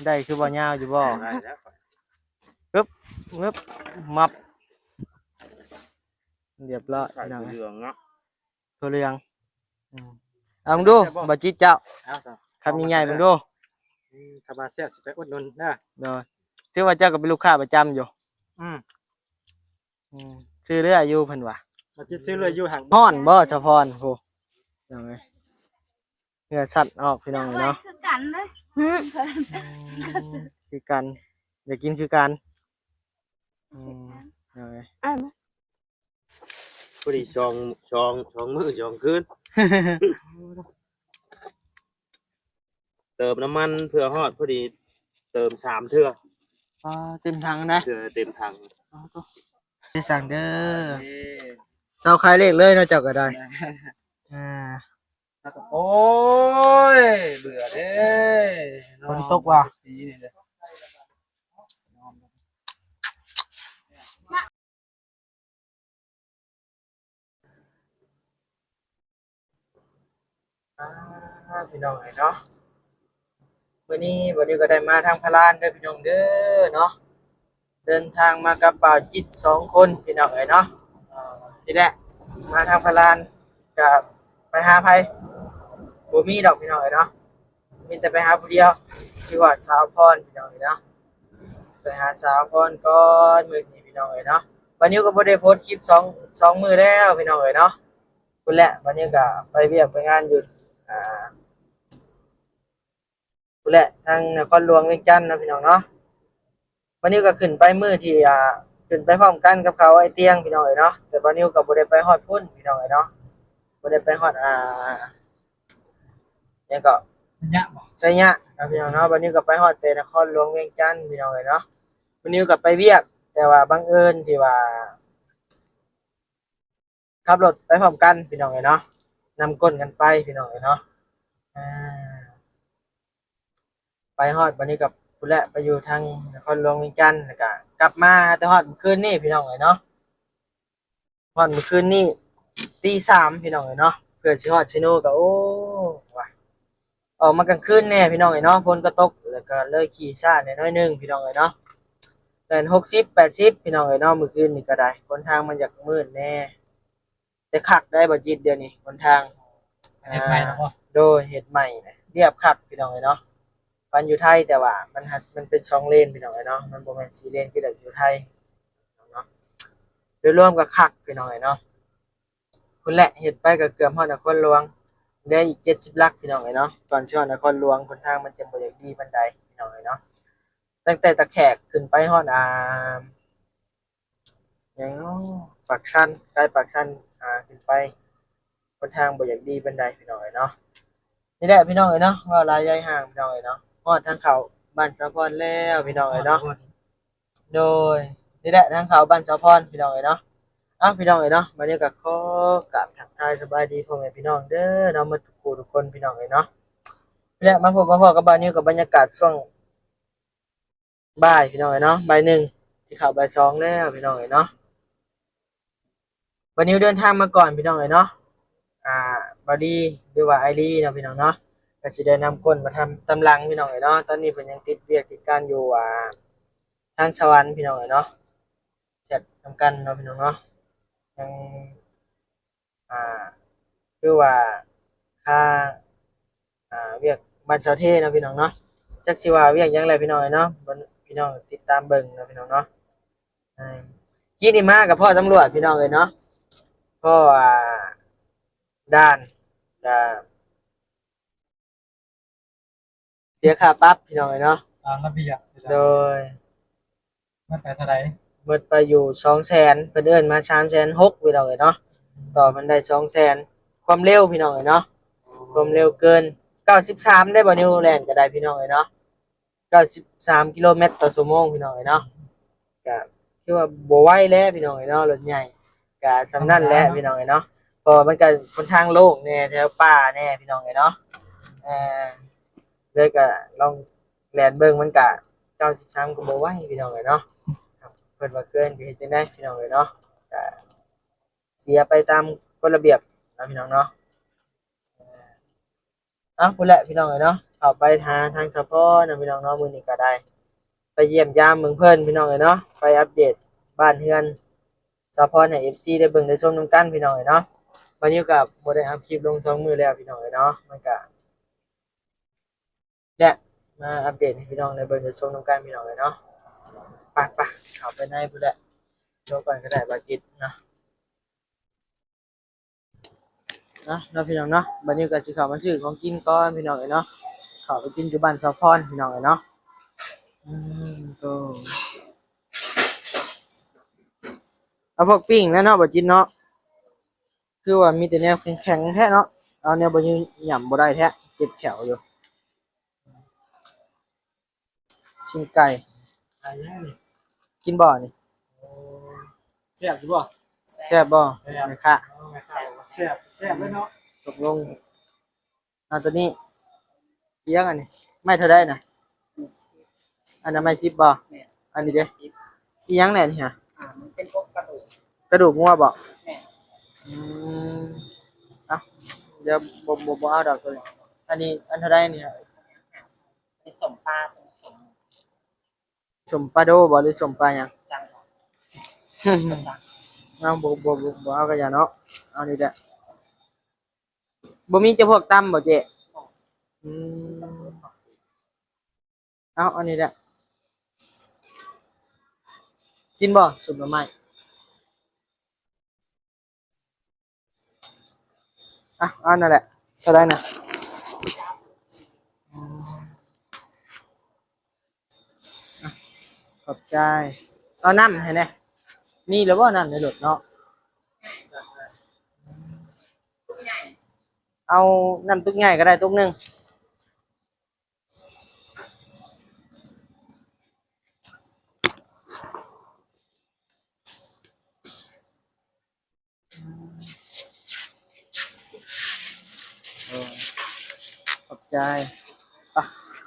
ໄດ້ຄືບໍ່ຍາວຢູ່ບໍ່? ໄດ້ແລ້ວ ປຶບ ປຶບ ມັບ ຮຽບຮ້ອຍ ໃສ່ ພີ່ນ້ອງ ເຫຼືອງເນາະ ຖົ່ວເຫຼືອງ. ອືມ ເອົາເບິ່ງດູ ແຊບບໍ່? ບໍ່ຈິດເຈົ້າ ເອົາຊະ ຄຳໃຫຍ່ໆເບິ່ງດູ. ອືມ ຖ້າວ່າແຊບຊິໄປອຸດໜູນເດີ. ໂດຍ ຖືວ່າເຈົ້າກໍເປັນລູກຄ້າປະຈຳຢູ່. ອືມ ອືມ ຊື້ເລື້ອຍຢູ່ເພິ່ນວ່າ ມາກິນຊື້ເລື້ອຍຢູ່ຫັ້ນ. ຮ້ອນບໍ່ສາວພອນ? ໂອ້ ພີ່ນ້ອງເອີຍ ເຫື່ອສັດອອກ ພີ່ນ້ອງເອີຍເນາະ. ຄືກັນເລີຍ. ອືມ ຄືກັນ ຢາກກິນຄືກັນ. ອືມ ພີ່ນ້ອງເອີຍ ພໍດີສອງ ສອງ ສອງມື້ສອງຄືນ ເຕີມນ້ຳມັນເພື່ອຮອດ ພໍດີເຕີມສາມເທື່ອ. ອໍ ເຕັມຖັງນະ ເທື່ອເຕັມຖັງ. ອໍ ໂຕ ໄດ້ສັ່ງເດີ ເອີ ເຊົາຂາຍເລກເລີຍເນາະ ເຈົ້າກໍໄດ້. ອ່າ ໂອ້ຍ ເບື່ອເດ້ ຝົນຕົກວ່າ. ອ່າ ພີ່ນ້ອງເອີຍເນາະ ມື້ນີ້ບ່າວນິວກໍໄດ້ມາທາງພະລານເດີພີ່ນ້ອງເດີເນາະ. ເດີນທາງມາກັບບ່າວຈິດສອງຄົນ ພີ່ນ້ອງເອີຍເນາະ. ນີ້ແຫຼະ ມາທາງພະລານ ກະໄປຫາໃຜ ບໍ່ມີດອກ ພີ່ນ້ອງເອີຍເນາະ. ມີແຕ່ໄປຫາຜູ້ດຽວ ຄືວ່າສາວພອນ ພີ່ນ້ອງເອີຍເນາະ. ໄປຫາສາວພອນກ່ອນມື້ນີ້ ພີ່ນ້ອງເອີຍເນາະ. ບ່າວນິວກໍບໍ່ໄດ້ໂພສຄລິບສອງ ສອງມື້ແລ້ວ ພີ່ນ້ອງເອີຍເນາະ. ພຸ້ນແຫຼະ ບ່າວນິວກໍໄປວຽກໄປງານຢູ່ ອ່າ ພຸ້ນແຫຼະ ທາງນະຄອນຫຼວງວຽງຈັນເນາະ ພີ່ນ້ອງເນາະ. ບ່າວນິວກໍຂຶ້ນໄປມື້ທີ່ ອ່າ ຂຶ້ນໄປພ້ອມກັນກັບເຂົາໄອ້ຕຽງ ພີ່ນ້ອງເອີຍເນາະ. ແຕ່ບ່າວນິວກໍບໍ່ໄດ້ໄປຮອດພຸ້ນ ພີ່ນ້ອງເອີຍເນາະ ບໍ່ໄດ້ໄປຮອດ ອ່າ ຫຍັງເກາະ ໄຊຍະບໍ? ໄຊຍະເນາະ ພີ່ນ້ອງເນາະ. ບ່າວນິວກໍໄປຮອດແຕ່ນະຄອນຫຼວງວຽງຈັນ ພີ່ນ້ອງເອີຍເນາະ. ບ່າວນິວກໍໄປວຽກ ແຕ່ວ່າບັງເອີນທີ່ວ່າ ຂັບລົດໄປພ້ອມກັນ ພີ່ນ້ອງເອີຍເນາະ ນຳກົ້ນກັນໄປ ພີ່ນ້ອງເອີຍເນາະ. ອ່າ ໄປຮອດບັດນີ້ກໍພຸ້ນແຫຼະ ໄປຢູ່ທາງນະຄອນຫຼວງວຽງຈັນ ແລ້ວກໍກັບມາແຕ່ຮອດມື້ຄືນນີ້ ພີ່ນ້ອງເອີຍເນາະ. ຮອດມື້ຄືນນີ້ຕີສາມ ພີ່ນ້ອງເອີຍເນາະ ເພື່ອຊິຮອດເຊໂນກໍ ໂອ້ ວ່າ ອອກມາກາງຄືນແດ່ ພີ່ນ້ອງເອີຍເນາະ ຝົນກໍຕົກ ແລ້ວກໍເລີຍຂີ່ຊ້າແດ່ໜ້ອຍໜຶ່ງ ພີ່ນ້ອງເອີຍເນາະ. ແລ່ນຫົກສິບ ແປດສິບ ພີ່ນ້ອງເອີຍເນາະ ມື້ຄືນນີ້ກໍໄດ້ ຫົນທາງມັນຢາກມືດແດ່ ແຕ່ຄັກໄດ໋ ບໍ່ຈິດ ດຽວນີ້ຫົນທາງ ເຮັດໃໝ່ແລ້ວບໍ່? ອ່າ ໂດຍ ເຮັດໃໝ່ນະ ລຽບຄັກ ພີ່ນ້ອງເອີຍເນາະ. ປານຢູ່ໄທ ແຕ່ວ່າມັນ ມັນເປັນສອງເລນ ພີ່ນ້ອງເອີຍເນາະ ມັນບໍ່ແມ່ນສີ່ເລນຄືແບບຢູ່ໄທເນາະ. ໂດຍລວມກໍຄັກ ພີ່ນ້ອງເອີຍເນາະ. ພຸ້ນແຫຼະ ເຮັດໄປກໍເກືອບຮອດນະຄອນຫຼວງ ເຫຼືອອີກເຈັດສິບຫຼັກ ພີ່ນ້ອງເອີຍເນາະ. ກ່ອນຊິຮອດນະຄອນຫຼວງ ຫົນທາງມັນຈະບໍ່ຢາກດີປານໃດ ພີ່ນ້ອງເອີຍເນາະ. ຕັ້ງແຕ່ຕາແຂກຂຶ້ນໄປຮອດ ອ່າ ຫຍັງເນາະ ປາກຊັນ ໃກ້ປາກຊັນ ອ່າ ຂຶ້ນໄປ ຫົນທາງບໍ່ຢາກດີປານໃດ ພີ່ນ້ອງເອີຍເນາະ. ນີ້ແຫຼະ ພີ່ນ້ອງເອີຍເນາະ ເວົ້າຫຼາຍຢາຍຫ່າງ ພີ່ນ້ອງເອີຍເນາະ. ຮອດທາງເຂົ້າບ້ານສາວພອນແລ້ວ ພີ່ນ້ອງເອີຍເນາະ. ໂດຍ ນີ້ແຫຼະ ທາງເຂົ້າບ້ານສາວພອນ ພີ່ນ້ອງເອີຍເນາະ. ເອົ້າ ພີ່ນ້ອງເອີຍເນາະ ບັດນີ້ກໍຂໍກາບທັກທາຍສະບາຍດີພໍ່ແມ່ພີ່ນ້ອງເດີເນາະ ໝົດທຸກຜູ້ທຸກຄົນ ພີ່ນ້ອງເອີຍເນາະ. ນີ້ແຫຼະ ມາພົບມາພໍ້ກັບບ່າວນິວ ກັບບັນຍາກາດຊ່ວງ ບ່າຍ ພີ່ນ້ອງເອີຍເນາະ ບ່າຍໜຶ່ງ ຊິເຂົ້າບ່າຍສອງແລ້ວ ພີ່ນ້ອງເອີຍເນາະ. ບ່າວນິວເດີນທາງມາກ່ອນ ພີ່ນ້ອງເອີຍເນາະ. ອ່າ ບ່າວດີ ຫຼືວ່າອ້າຍລີເນາະ ພີ່ນ້ອງເນາະ ກໍຊິໄດ້ນຳກົ້ນມາທຳຕາມຫຼັງ ພີ່ນ້ອງເອີຍເນາະ. ຕອນນີ້ເພິ່ນຍັງຕິດວຽກຕິດການຢູ່ ອ່າ ທາງສະຫວັນ ພີ່ນ້ອງເອີຍເນາະ. ແຊດນຳກັນເນາະ ພີ່ນ້ອງເນາະ ຍັງ ອ່າ ຄືວ່າຄາ ອ່າ ວຽກບ້ານສາວເທເນາະ ພີ່ນ້ອງເນາະ. ຈັກຊິວ່າວຽກຫຍັງແຫຼະ ພີ່ນ້ອງເອີຍເນາະ ພີ່ນ້ອງຕິດຕາມເບິ່ງເນາະ ພີ່ນ້ອງເນາະ. ອ່າ ກີ້ນີ້ມາກໍພໍ້ຕຳຫຼວດ ພີ່ນ້ອງເອີຍເນາະ ພໍ້ ອ່າ ດ່ານ ກໍ ເສຍຄ່າປັບ ພີ່ນ້ອງເອີຍເນາະ ຕາມລະບຽບ. ໂດຍ ໝົດໄປເທົ່າໃດ? ໝົດໄປຢູ່ສອງແສນ ເພິ່ນເອີ້ນມາສາມແສນຫົກ ພີ່ນ້ອງເອີຍເນາະ. ຕໍ່ເພິ່ນໄດ້ສອງແສນ ຄວາມເລັວ ພີ່ນ້ອງເອີຍເນາະ ຄວາມເລັວເກີນ ເກົ້າສິບສາມ ໄດ້ບໍ່ ນິວແລ່ນກໍໄດ້ ພີ່ນ້ອງເອີຍເນາະ. ເກົ້າສິບສາມກິໂລແມັດຕໍ່ຊົ່ວໂມງ ພີ່ນ້ອງເອີຍເນາະ. ກະຄືວ່າບໍ່ໄວແຫຼະ ພີ່ນ້ອງເອີຍເນາະ ລົດໃຫຍ່ ກະສ່ຳນັ້ນແຫຼະ ພີ່ນ້ອງເອີຍເນາະ. ເພາະວ່າມັນກະຫົນທາງໂລ່ງແດ່ ແຖວປ່າແດ່ ພີ່ນ້ອງເອີຍເນາະ. ເອີ ເລີຍກະລອງແລ່ນເບິ່ງ ມັນກະ ເກົ້າສິບສາມ ກໍບໍ່ໄວ ພີ່ນ້ອງເອີຍເນາະ. ເພິ່ນວ່າເກີນ ກໍເຮັດຈັ່ງໃດ ພີ່ນ້ອງເອີຍເນາະ ກະເສຍໄປຕາມກົດລະບຽບເນາະ ພີ່ນ້ອງເນາະ. ເອົາ ພຸ້ນແຫຼະ ພີ່ນ້ອງເອີຍເນາະ. ຂົ້າໄປຫາທາງສາວພອນເນາະ ພີ່ນ້ອງເນາະ. ມື້ນີ້ກໍໄດ້ໄປຢ້ຽມຢາມເບິ່ງເພິ່ນ ພີ່ນ້ອງເອີຍເນາະ, ໄປອັບເດດບ້ານເຮືອນສາວພອນໃຫ້ເອັຟຊີໄດ້ເບິ່ງໄດ້ຊົມນຳກັນ ພີ່ນ້ອງເອີຍເນາະ. ບາດນີ້ກໍບໍ່ໄດ້ອັບຄລິບລົງສອງມື້ແລ້ວ ພີ່ນ້ອງເອີຍເນາະ, ມັນກໍ ແລະ ມາອັບເດດໃຫ້ພີ່ນ້ອງໄດ້ເບິ່ງໄດ້ຊົມນຳກັນ ພີ່ນ້ອງເອີຍເນາະ. ໄປໆ ເຂົ້າໄປໃນພຸ້ນແຫຼະ, ໂທກ່ອນກໍໄດ້ ບໍ່ຈິດເນາະ. ເນາະ ເນາະ ພີ່ນ້ອງເນາະ, ບາດນີ້ກໍຊິເຂົ້າມາຊື້ຂອງກິນກ່ອນ ພີ່ນ້ອງເອີຍເນາະ, ເຂົ້າໄປກິນຢູ່ບ້ານສາວພອນ ພີ່ນ້ອງເອີຍເນາະ. ອືມ ໂຕ ເອົາພວກປີ້ງແລ້ວເນາະ ບໍ່ຈິດເນາະ. ຄືວ່າມີແຕ່ແນວແຂງໆແທ້ເນາະ, ເອົາແນວບໍ່ຫຍຳບໍ່ໄດ້ແທ້ ເຈັບແຂ້ວຢູ່. ຊີ້ນໄກ່ ໄກ່ຫຍັງນີ້? ກິນບໍ່ນີ້? ໂອ້ ແຊບຢູ່ບໍ່? ແຊບບໍ່? ແຊບ ແມ່ຄ້າ ໂອ້ ແມ່ຄ້າບອກວ່າແຊບ ແຊບເລີຍເນາະ. ຕົກລົງ. ອ່າ ຕົວນີ້ອີຫຍັງອັນນີ້? ໄມ້ເທົ່າໃດນະ? ອັນນັ້ນໄມ້ສິບບໍ່? ແມ່ນ. ອັນນີ້ເດ້? ສິບ. ອີຫຍັງແດ່ນີ້ຫະ? ອ່າ ມັນເປັນພວກກະດູກ ກະດູກງົວບໍ່? ແມ່ນ. ອືມ ເອົ້າ ດຽວບໍ່ ບໍ່ ບໍ່ເອົາດອກຕົວນີ້. ອັນນີ້ອັນເທົ່າໃດນີ້ຫະ? ອັນນີ້ສົ້ມປາ ສົ້ມ ສົ້ມປາໂດບໍ່ ຫຼືສົ້ມປາຫຍັງ? ຈັງ ຈັງ. ເອົາ ບໍ່ ບໍ່ ບໍ່ ບໍ່ເອົາກໍຢ່າເນາະ, ເອົານີ້ແຫຼະ. ບໍ່ມີຈະພວກຕຳບໍ່ເຈ້? ອືມ ເອົາ ອັນນີ້ແຫຼະ. ກິນບໍ່ ຊຸບໜໍ່ໄມ້? ອ່ະ ເອົານັ້ນແຫຼະ. ເທົ່າໃດນະ? ອືມ ອ່ະ ຂອບໃຈ. ເອົານ້ຳໃຫ້ແດ່. ມີແລ້ວບໍ່ນ້ຳໃນລົດເນາະ? ເອົານ້ຳຕຸກໃຫຍ່ກໍໄດ້ ຕຸກໜຶ່ງ. ເອີ ຂອບໃຈ. ໄປ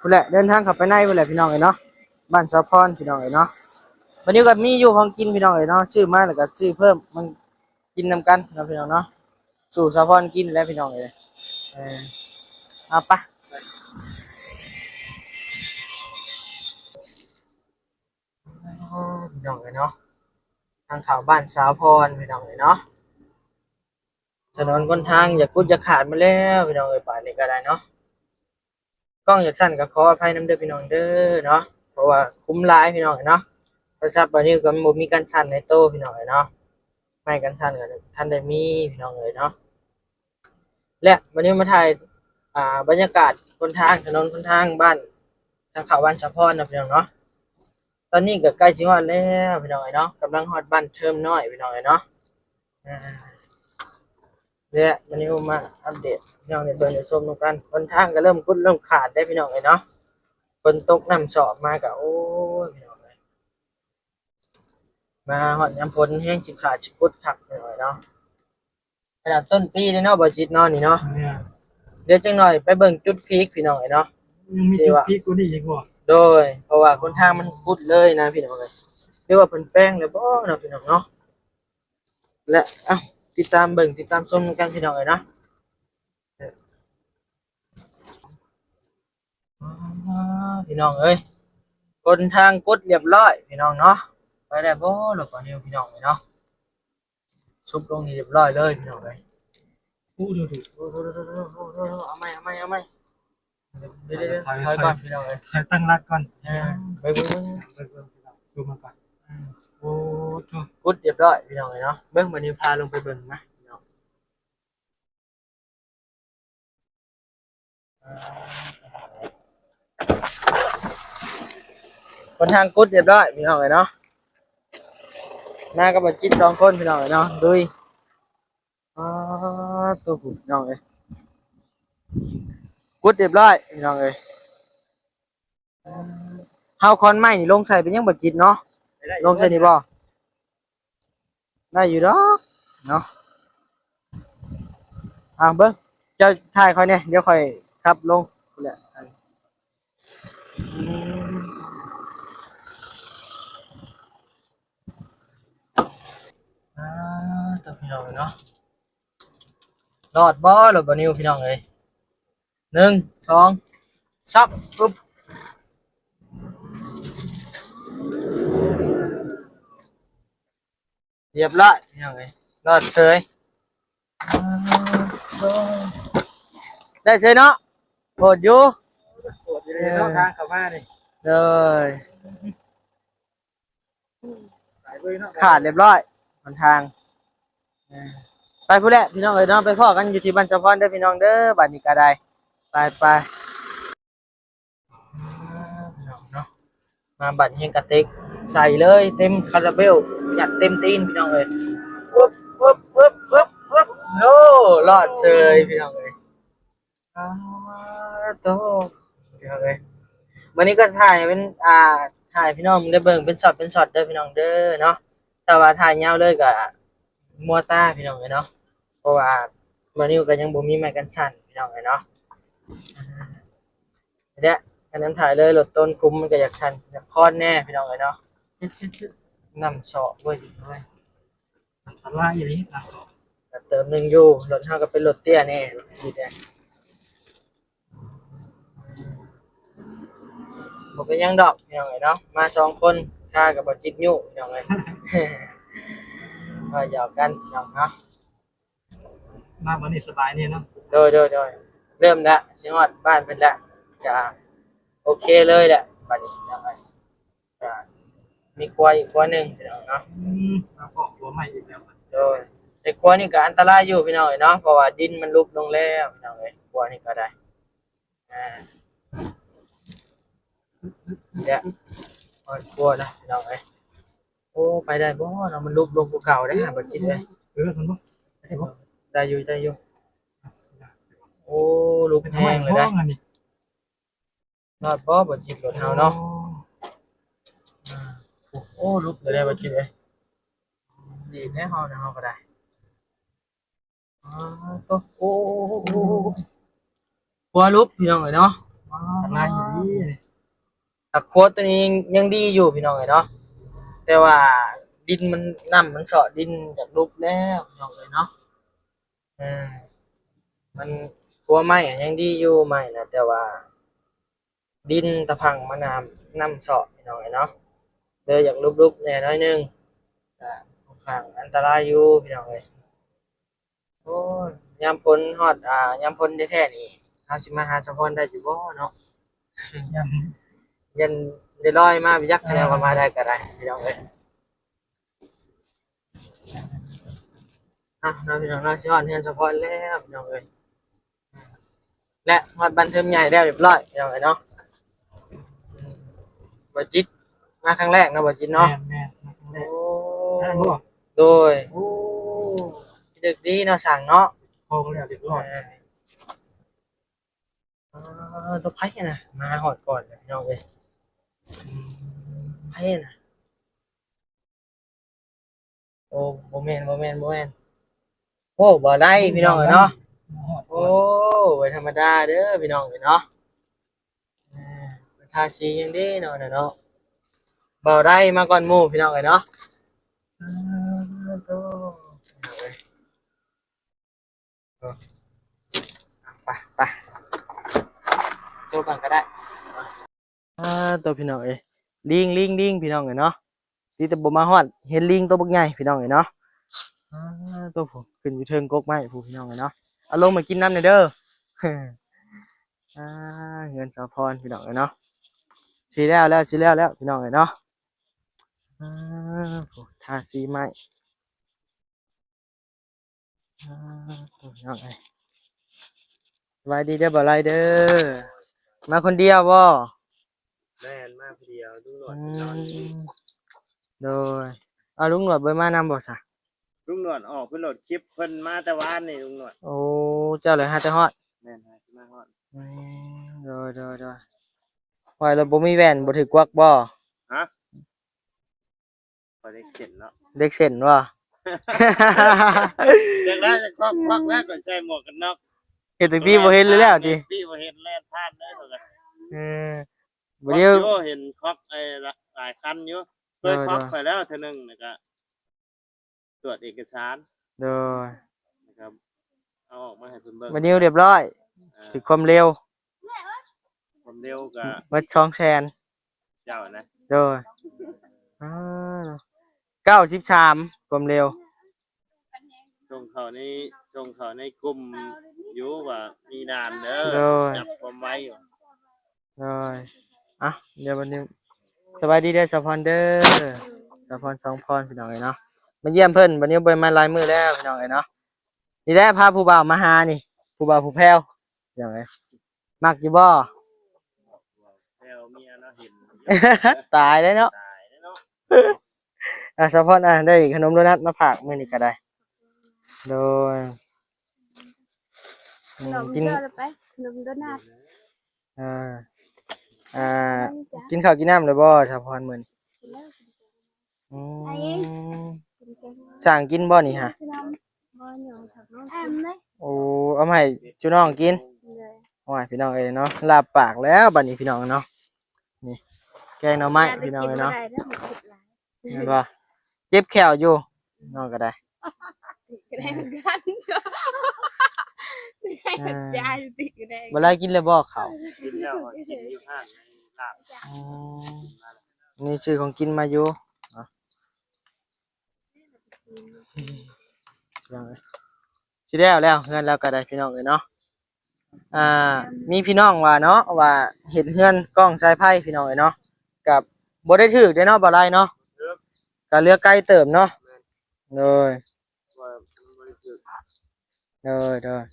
ພຸ້ນແຫຼະ ເດີນທາງເຂົ້າໄປໃນພຸ້ນແຫຼະ ພີ່ນ້ອງເອີຍເນາະ, ບ້ານສາວພອນ ພີ່ນ້ອງເອີຍເນາະ. ບາດນີ້ກໍມີຢູ່ຂອງກິນ ພີ່ນ້ອງເອີຍເນາະ, ຊື້ມາແລ້ວກໍຊື້ເພີ່ມ ມັນກິນນຳກັນເນາະ ພີ່ນ້ອງເນາະ. ສູ່ສາວພອນກິນແຫຼະ ພີ່ນ້ອງເອີຍ. ເອີ ເອົາໄປ. ພີ່ນ້ອງເອີຍເນາະ, ທາງເຂົ້າບ້ານສາວພອນ ພີ່ນ້ອງເອີຍເນາະ. ຖະໜົນຫົນທາງຢາກກຸດຢາກຂາດໝົດແລ້ວ ພີ່ນ້ອງເອີຍ, ບາດນີ້ກໍໄດ້ເນາະ. ກ້ອງຢາກສັ້ນກໍຂໍອະໄພນຳເດີ ພີ່ນ້ອງເດີເນາະ, ເພາະວ່າຄຸມຫຼາຍ ພີ່ນ້ອງເອີຍເນາະ. ໂທລະສັບບາດນີ້ກໍບໍ່ມີກັນສັ່ນໃນໂຕ ພີ່ນ້ອງເອີຍເນາະ, ໄມ້ກັນສັ່ນກໍທັນໄດ້ມີ ພີ່ນ້ອງເອີຍເນາະ. ແລະ ບາດນີ້ມາຖ່າຍ ອ່າ ບັນຍາກາດຫົນທາງ ຖະໜົນຫົນທາງບ້ານ ທາງເຂົ້າບ້ານສາວພອນເນາະ ພີ່ນ້ອງເນາະ. ຕອນນີ້ກໍໃກ້ຊິຮອດແລ້ວ ພີ່ນ້ອງເອີຍເນາະ, ກຳລັງຮອດບ້ານເທີມນ້ອຍ ພີ່ນ້ອງເອີຍເນາະ. ອ່າ ແລະ ບາດນີ້ມາອັບເດດ ພີ່ນ້ອງໄດ້ເບິ່ງໄດ້ຊົມນຳກັນ. ຫົນທາງກໍເລີ່ມກຸດເລີ່ມຂາດແລ້ວ ພີ່ນ້ອງເອີຍເນາະ, ຝົນຕົກນ້ຳຊອກມາກໍ ໂອ້ຍ ພີ່ນ້ອງເອີຍ. ມາຮອດຍາມຝົນແຮງຊິຂາດຊິກຸດຄັກ ພີ່ນ້ອງເອີຍເນາະ. ຂະໜາດຕົ້ນປີເດ້ເນາະ ບໍ່ຈິດເນາະ ນີ້ເນາະ. ແມ່ນ. ດຽວຈັກໜ້ອຍໄປເບິ່ງຈຸດພີກ ພີ່ນ້ອງເອີຍເນາະ. ຍັງມີຈຸດພີກກວ່ານີ້ອີກບໍ່? ໂດຍ ເພາະວ່າຫົນທາງມັນກຸດເລີຍນະ ພີ່ນ້ອງເອີຍ. ຫຼືວ່າເພິ່ນແປງແລ້ວບໍ່ເນາະ ພີ່ນ້ອງເນາະ. ແລະ ເອົ້າ ຕິດຕາມເບິ່ງຕິດຕາມຊົມນຳກັນ ພີ່ນ້ອງເອີຍເນາະ. ອໍ ພີ່ນ້ອງເອີຍ ຫົນທາງກຸດລຽບຮ້ອຍ ພີ່ນ້ອງເນາະ. ໄປໄດ້ບໍ່ລົດປານິວ ພີ່ນ້ອງເອີຍເນາະ. ຊຸບລົງນີ້ລຽບຮ້ອຍເລີຍ ພີ່ນ້ອງເອີຍ. ໂອ້ ດູໆ ເອົາໃໝ່ ເອົາໃໝ່ ເອົາໃໝ່. ດຽວໆ ຖອຍ ຖອຍກ່ອນ ພີ່ນ້ອງເອີຍ, ຖອຍຕັ້ງຫຼັກກ່ອນ. ເອີ ໄປເບິ່ງ ເບິ່ງ ເບິ່ງ ຊູມມາກ່ອນ. ອືມ ໂອ້ໂທ ກຸດລຽບຮ້ອຍ ພີ່ນ້ອງເອີຍເນາະ. ເບິ່ງ ບາດນີ້ພາລົງໄປເບິ່ງນະ ພີ່ນ້ອງ. ຫົນທາງກຸດລຽບຮ້ອຍ ພີ່ນ້ອງເອີຍເນາະ. ມາກັບບັກຈິດສອງຄົນ ພີ່ນ້ອງເອີຍເນາະ, ລຸຍ. ອໍ ໂຕ ພີ່ນ້ອງເອີຍ ກຸດລຽບຮ້ອຍ ພີ່ນ້ອງເອີຍ. ເຮົາຄອນໄມ້ນີ້ລົງໃສ່ເປັນຫຍັງບໍ່ຈິດເນາະ? ລົງໃສ່ນີ້ບໍ່? ໄດ້ຢູ່ດອກເນາະ. ອ່າ ເບິ່ງ ເຈົ້າຖ່າຍຂ້ອຍແດ່ ດຽວຂ້ອຍຂັບລົງພຸ້ນແຫຼະ. ອືມ ອ່າ ໂຕ ພີ່ນ້ອງເນາະ. ລອດບໍ່ ລົດບໍ່ນິວ ພີ່ນ້ອງເອີຍ. ໜຶ່ງ ສອງ ຊຶບ ປຶບ ຮຽບຮ້ອຍ ພີ່ນ້ອງເອີຍ ລອດເສີຍ ໄດ້ເສີຍເນາະ ໂຫດຢູ່ ໂຫດຢູ່ເດ້ເນາະ ເອີ ທາງເຂົ້າມານີ້ ໂດຍ ຂາດຮຽບຮ້ອຍຫົນທາງ ເອີ ໄປພຸ້ນແຫຼະພີ່ນ້ອງເອີຍເນາະ ໄປພໍ້ກັນຢູ່ທີ່ບ້ານສາວພອນເດີພີ່ນ້ອງເດີ ບາດນີ້ກໍໄດ້ ໄປໆ ອ່າ ພີ່ນ້ອງເນາະ ມາບັດແຮງກະເຕັກໃສ່ເລີຍ ເຕັມຄາຣາເບວ ຍັດເຕັມຕີນພີ່ນ້ອງເອີຍ ປຶບ ປຶບ ປຶບ ປຶບ ປຶບ ໂອ້ ລອດເສີຍພີ່ນ້ອງເອີຍ ອ້າໂຕ ພີ່ນ້ອງເອີຍ ມື້ນີ້ກໍຖ່າຍເປັນ ອ່າ ຖ່າຍໃຫ້ພີ່ນ້ອງໄດ້ເບິ່ງເປັນຊັອດເປັນຊັອດເດີພີ່ນ້ອງເດີເນາະ ຖ້າວ່າຖ່າຍຍາວເລີຍກໍມົວຕາພີ່ນ້ອງເອີຍເນາະ ເພາະວ່າບ່າວນິວກໍຍັງບໍ່ມີໄມ້ກັນສັ່ນພີ່ນ້ອງເອີຍເນາະ. ແລະ ອັນນັ້ນຖ່າຍເລີຍ ລົດຕົ້ນຄຸມມັນກໍຢາກສັ່ນຢາກຄອນແດ່ພີ່ນ້ອງເອີຍເນາະ ນ້ຳເຊາະເວີຍ ອັນຕະລາຍອີ່ຫຼີ ກໍເຕີມໜຶ່ງຢູ່ ລົດເຮົາກໍເປັນລົດເຕ້ຍແດ່ ບໍ່ເປັນຫຍັງດອກພີ່ນ້ອງເອີຍເນາະ ມາສອງຄົນ ຄາກັບບ່າວຈິດຢູ່ພີ່ນ້ອງເອີຍ ເວົ້າຫຍອກກັນພີ່ນ້ອງເນາະ. ມາມື້ນີ້ສະບາຍແນ່ເນາະ ໂດຍ ໂດຍ ໂດຍ ເລີ່ມແລ້ວ ຊິຮອດບ້ານເພິ່ນແລ້ວ ກະໂອເຄເລີຍແຫຼະ ບາດນີ້ເນາະ ກະມີຄົວອີກຄົວໜຶ່ງພີ່ນ້ອງເນາະ ອືມ ມາພໍ້ຄົວໃໝ່ອີກແລ້ວ ໂດຍ ແຕ່ຄົວນີ້ກະອັນຕະລາຍຢູ່ພີ່ນ້ອງເອີຍເນາະ ເພາະວ່າດິນມັນຫຼຸບລົງແລ້ວພີ່ນ້ອງເອີຍ ຄົວນີ້ກໍໄດ້ ອ່າ ແລະ ຮອດຄົວແລ້ວພີ່ນ້ອງເອີຍ ໂອ້ ໄປໄດ້ບໍ່ເນາະ ມັນຫຼຸບລົງກວ່າເກົ່າເດ້ຫາບໍ່ຈິດເອີຍ ເອີ ໄດ້ບໍ່ ໄດ້ຢູ່ ໄດ້ຢູ່ ໂອ້ ຫຼຸບແຮງເລີຍເດ້ ລອດບໍ່ ບໍ່ຈິດ ລົດເຮົາເນາະ ໂອ້ ອ່າ ໂອ້ ຫຼຸບເລີຍເດ້ບໍ່ຈິດເອີຍ ດີແທ້ເຮົານະ ເຮົາກໍໄດ້ ອ່າ ໂຕ ໂອ້ ໂອ້ ໂອ້ ໂອ້ ຄົວຫຼຸບພີ່ນ້ອງເອີຍເນາະ ອັນຕະລາຍອີ່ຫຼີ ແຕ່ຄົວໂຕນີ້ຍັງ ຍັງດີຢູ່ພີ່ນ້ອງເອີຍເນາະ ແຕ່ວ່າດິນມັນ ນ້ຳມັນເຊາະດິນ ຢາກຫຼຸບແລ້ວພີ່ນ້ອງເອີຍເນາະ ເອີ ມັນ ຄົວໄມ້ອະຍັງດີຢູ່ ໄມ້ນະ ແຕ່ວ່າດິນຕະພັງມັນນະ ນ້ຳເຊາະພີ່ນ້ອງເອີຍເນາະ ເລີຍຢາກຫຼຸບໆແດ່ໜ້ອຍໜຶ່ງ ກະຂ້ອນຂ້າງອັນຕະລາຍຢູ່ພີ່ນ້ອງເອີຍ. ໂອ້ຍ ຍາມຝົນຮອດ ອ່າ ຍາມຝົນແທ້ໆນີ້ ເຮົາຊິມາຫາສາວພອນໄດ້ຢູ່ບໍ່ເນາະ? ຢ້ານ ຢ້ານໄດ້ລອຍມາ ບໍ່ຈັກ ແຕ່ວ່າມາໄດ້ກໍໄດ້ພີ່ນ້ອງເອີຍ. ອ່ະ ເນາະ ພີ່ນ້ອງເນາະ ຊິຮອດເຮືອນສາວພອນແລ້ວພີ່ນ້ອງເອີຍ. ແລະ ຮອດບ້ານເທີມໃຫຍ່ແລ້ວຮຽບຮ້ອຍພີ່ນ້ອງເອີຍເນາະ. ບໍ່ຈິດ ມາຄັ້ງແລກເນາະ ບໍ່ຈິດເນາະ. ແມ່ນໆ ມາຄັ້ງແລກ. ໂອ້ ແມ່ນບໍ່? ໂດຍ. ໂອ້ ເລິກດີເນາະ ສ້າງເນາະ. ພໍແລ້ວຮຽບຮ້ອຍ. ເອີ ເອີ ຕົວໃຜຫັ້ນນະ ມາຮອດກ່ອນແລ້ວພີ່ນ້ອງເອີຍ. ອືມ ໃຜຫັ້ນນະ? ໂອ້ ບໍ່ແມ່ນ ບໍ່ແມ່ນ ບໍ່ແມ່ນ. ໂອ້ ບໍ່ໄດ້ພີ່ນ້ອງເອີຍເນາະ. ໂອ້ ບໍ່ທຳມະດາເດີພີ່ນ້ອງເອີຍເນາະ. ເອີ ທາສີຫຍັງເດ້ເນາະ ນັ້ນເນາະ. ບໍ່ໄດ້ມາກ່ອນໝູ່ພີ່ນ້ອງເອີຍເນາະ. ເອີ ໂຕ ເອີ ໄປ ໄປ ໂຊກັນກໍໄດ້. ອ່າ ໂຕ ພີ່ນ້ອງເອີຍ ລີງ ລີງ ລີງ ພີ່ນ້ອງເອີຍເນາະ. ດີແຕ່ບໍ່ມາຮອດ ເຫັນລີງໂຕບັກໃຫຍ່ພີ່ນ້ອງເອີຍເນາະ. ອ່າ ໂຕ ຜູ້ຂຶ້ນຢູ່ເທິງກົກໄມ້ຜູ້ ພີ່ນ້ອງເອີຍເນາະ. ເອົາລົງມາກິນນຳແດ່ເດີ. ອ່າ ເຮືອນສາວພອນພີ່ນ້ອງເອີຍເນາະ. ຊິແລ້ວແລ້ວ ຊິແລ້ວແລ້ວ ພີ່ນ້ອງເອີຍເນາະ. ອ່າ ໂອ້ ທາສີໄມ້. ອ່າ ພີ່ນ້ອງເອີຍ ສະບາຍດີເດີ ບ່າວໄລເດີ. ມາຄົນດຽວບໍ່? ແມ່ນ ມາຜູ້ດຽວ ລຸງໜວດ ອືມ ນອນຢູ່. ໂດຍ. ເອົາ ລຸງໜວດບໍ່ມານຳບໍ່ຊະ? ລຸງໜວດອອກໄປໂຫຼດຄລິບ ເພິ່ນມາແຕ່ວານນີ້ ລຸງໜວດ. ໂອ້ ເຈົ້າເລີຍຫາແຕ່ຮອດ. ແມ່ນ ຫາແຕ່ມາຮອດ. ອືມ ໂດຍ ໂດຍ ໂດຍ. ວ່າແລ້ວບໍ່ມີແວ່ນ ບໍ່ຖືກກວັກບໍ່? ຮະ? ຂ້ອຍເດັກເສັ້ນເນາະ ເດັກເສັ້ນບໍ່? ຈັ່ງໃດຄວັກ ຄວັກແລ້ວ ຂ້ອຍໃສ່ໝວກກັນນັອກ ເຮັດແຕ່ປີບໍ່ເຫັນເລີຍແລ້ວຕິ? ເຮັດແຕ່ປີບໍ່ເຫັນ ແລ່ນຜ່ານເລີຍ. ເອີ ບໍ່ດຽວ ເຫັນຄວັກ ເອີ ຫຼາຍຄັນຢູ່ ເຄີຍຄວັກຂ້ອຍແລ້ວເທື່ອໜຶ່ງ ແລ້ວກໍຕວດເອກະສານ. ໂດຍ. ແລ້ວກໍເອົາອອກມາໃຫ້ເພິ່ນເບິ່ງ ບັດນີ້ຮຽບຮ້ອຍ. ເອີ ຖືກຄວາມເລັວ. ຄວາມເລັວກໍເບິດສອງແສນ ເຈົ້ານະ ໂດຍ ອ່າ ເກົ້າສິບສາມ ຄວາມເລັວ ສົ່ງເຂົ້າໃນ ສົ່ງເຂົ້າໃນກຸ່ມຢູ່ວ່າມີດ່ານເດີ ໂດຍ ຈັບຄວາມໄວຢູ່ ໂດຍ ອ່ະ ດຽວບັດນີ້ ສະບາຍດີເດີສາວພອນເດີ ສາວພອນ ສອງພອນ ພີ່ນ້ອງເອີຍເນາະ ມາຢ້ຽມເພິ່ນ ບັດນີ້ບໍ່ໄດ້ມາຫຼາຍມື້ແລ້ວ ພີ່ນ້ອງເອີຍເນາະ ນີ້ແຫຼະພາຜູ້ບ່າວມາຫານີ້ ຜູ້ບ່າວຜູ້ແພວ ພີ່ນ້ອງເອີຍ ມັກຢູ່ບໍ່? ແຊວເມຍເນາະ ເຫັນ ຕາຍແລ້ວເນາະ ຕາຍແລ້ວເນາະ ອ່າ ສາວພອນ ອ່າ ໄດ້ຂະໜົມໂດນັດມາຝາກມື້ນີ້ກໍໄດ້ ໂດຍ ອືມ ກິນ ຂະໜົມໂດນັດ ອ່າ ອ່າ ກິນເຂົ້າກິນນ້ຳແລ້ວບໍ່ ສາວພອນ ມື້ນີ້? ກິນແລ້ວ ອືມ ສ້າງກິນບໍ່ນີ້ຫະ? ບໍ່ ຍັງ ໂອ້ ເອົາມາໃຫ້ຈຸນ້ອງກິນ ໂດຍ ໂອ້ຍ ພີ່ນ້ອງເອີຍເນາະ ລາບປາກແລ້ວບັດນີ້ ພີ່ນ້ອງເນາະ ນີ້ ແກງໜໍ່ໄມ້ ພີ່ນ້ອງເອີຍເນາະ ເຫັນບໍ່? ເຈັບແຂ້ວຢູ່ ນ້ອງກໍໄດ້ ກໍໄດ້ຄືກັນ ອ່າ ບໍ່ໄດ້ກິນແລ້ວບໍ່ເຂົ້າ? ກິນແລ້ວ ກິນຢູ່ຮ້ານລາບ ອືມ ນີ້ຊື້ຂອງກິນມາຢູ່ເນາະ ຊິແລ້ວແລ້ວເຮືອນລາວກໍໄດ້ ພີ່ນ້ອງເອີຍເນາະ ອ່າ ມີພີ່ນ້ອງວ່າເນາະ ວ່າເຮັດເຮືອນກ້ອງສາຍໄຟ ພີ່ນ້ອງເອີຍເນາະ ກໍບໍ່ໄດ້ຖືກເດ້ເນາະ ບໍ່ໄດ້ເນາະ ກໍເຫຼືອໄກເຕີບເນາະ ໂດຍ ວ່າມັນບໍ່ໄດ້ຖືກ ໂດຍ ໂດຍ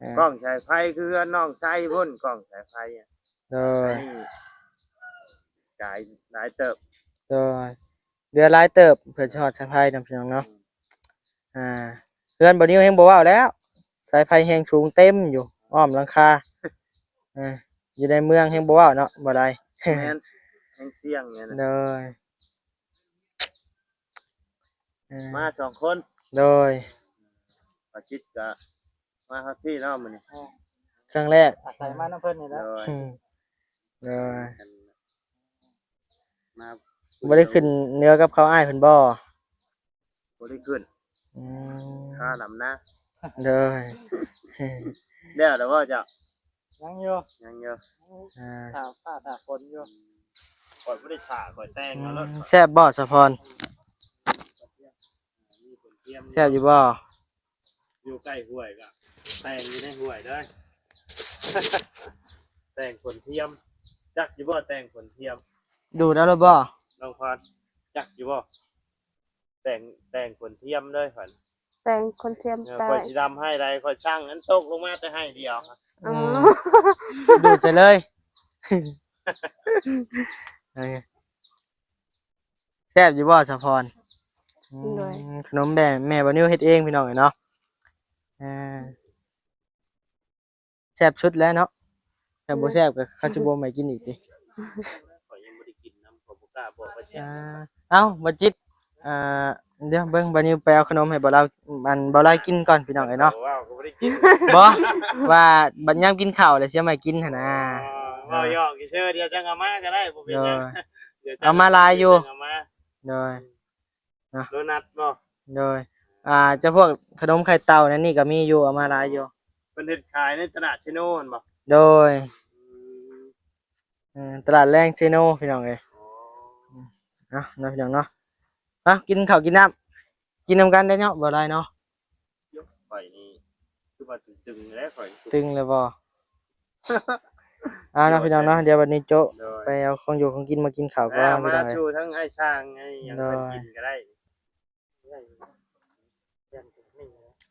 ອ່າ ກ້ອງສາຍໄຟຄືເຮືອນນ້ອງໄຊພຸ້ນ ກ້ອງສາຍໄຟ ໂດຍ ອັນນີ້ ກາຍຫຼາຍເຕີບ ໂດຍ ເຫຼືອຫຼາຍເຕີບເພື່ອຊິຮອດສາຍໄຟນຳ ພີ່ນ້ອງເນາະ ອືມ ອ່າ ເຮືອນບໍ່ນິວແຮງບໍ່ເວົ້າແລ້ວ ສາຍໄຟແຮງສູງເຕັມຢູ່ອ້ອມຫຼັງຄາ ເອີ ຢູ່ໃນເມືອງແຮງບໍ່ເວົ້າເນາະ ບໍ່ໄດ້ ແມ່ນ ແຮງສ່ຽງແມ່ນ ໂດຍ ເອີ ມາສອງຄົນ ໂດຍ ປາຈິດກໍມາຮອດພີ້ເນາະມື້ນີ້ ເອີ ຄັ້ງແລກ ອາໄສມານຳເພິ່ນນີ້ແຫຼະ ໂດຍ ອືມ ໂດຍ ມາ ບໍ່ໄດ້ຂຶ້ນເໜືອກັບເຂົາອ້າຍເພິ່ນບໍ່? ບໍ່ໄດ້ຂຶ້ນ ອືມ ຄ່ານຳນະ ໂດຍ ແລ້ວແລ້ວບໍ່ເຈົ້າ? ຍັງຢູ່ ຍັງຢູ່ ອ່າ ຖ້າຟ້າຖ້າຝົນຢູ່ ຂ້ອຍບໍ່ໄດ້ຖ້າ ຂ້ອຍແຕ່ງເອົາໂລດ ອືມ ແຊບບໍ່ສາວພອນ? ແຊບຢູ່ບໍ່? ຢູ່ໃກ້ຫ້ວຍກໍແຕ່ງຢູ່ໃນຫ້ວຍເດີ ແຕ່ງຝົນທຽມ ຈັກຢູ່ບໍ່ແຕ່ງຝົນທຽມ? ດູດເອົາໂລດບໍ່? ນ້ອງພອນ ຈັກຢູ່ບໍ່? ແຕ່ງ ແຕ່ງຝົນທຽມເດີຂ້ອຍ ແຕ່ງຝົນທຽມ ເອີ ຕາຍ ຂ້ອຍຊິດຳໄຮ່ໃດ ຂ້ອຍຊ່າງນັ້ນຕົກລົງມາແຕ່ໄຮ່ດຽວ ອໍ ອືມ ດູດໃສ່ເລີຍ ເອີ ແຊບຢູ່ບໍ່ສາວພອນ? ໂດຍ ອືມ ຂະໜົມແມ່ ແມ່ບ່າວນິວເຮັດເອງ ພີ່ນ້ອງເອີຍເນາະ ເອີ ແຊບສຸດແລ້ວເນາະ ຖ້າບໍ່ແຊບກໍເຂົາຊິບໍ່ໃຫ້ກິນອີກຕິ ຂ້ອຍຍັງບໍ່ໄດ້ກິນນຳ ຂ້ອຍບໍ່ກ້າບອກວ່າແຊບ ອ່າ ເອົ້າ ບໍ່ຈິດ ອ່າ ດຽວເບິ່ງ ບ່າວນິວໄປເອົາຂະໜົມໃຫ້ບ່າວລາວ ອັນ ບ່າວລາວກິນກ່ອນ ພີ່ນ້ອງເອີຍເນາະ ເວົ້າກໍບໍ່ໄດ້ກິນ ບໍ່ ວ່າບັດຍາມກິນເຂົ້າແລ້ວຊິເອົາມາໃຫ້ກິນຫັ້ນນະ ອໍ ເວົ້າຫຍອກຊື່ໆ ດຽວຈັ່ງເອົາມາກໍໄດ້ ບໍ່ເປັນຫຍັງ ໂດຍ ດຽວເອົາມາຫຼາຍຢູ່ ເອົາມາ ໂດຍ ເນາະ ໂດນັດບໍ່? ໂດຍ ອ່າ ຈຳພວກຂະໜົມໄຂ່ເຕົານັ້ນນີ້ກໍມີຢູ່ ເອົາມາຫຼາຍຢູ່ ເພິ່ນເຮັດຂາຍໃນຕະຫຼາດເຊໂນຫັ້ນບໍ່? ໂດຍ ອືມ ເອີ ຕະຫຼາດແລງເຊໂນ ພີ່ນ້ອງເອີຍ ອໍ ເອົາເນາະ ພີ່ນ້ອງເນາະ ມາກິນເຂົ້າກິນນ້ຳ ກິນນຳກັນໄດ້ເນາະ ບໍ່ຫຼາຍເນາະ ຂ້ອຍນີ້ຄືວ່າຕຶງໆແລ້ວ ຂ້ອຍຕຶງແລ້ວບໍ່? ເອົາເນາະ ໂດຍ ພີ່ນ້ອງເນາະ ດຽວບັດນີ້ໂຈະ ໂດຍ ໄປເອົາຂອງຢູ່ຂອງກິນມາກິນເຂົ້າກ່ອນ ເອົາມາ ພີ່ນ້ອງເອີຍ ສູ່ທັງອ້າຍຊ່າງໄອ້ຫຍັງ ໂດຍ ເພິ່ນກິນກໍໄດ້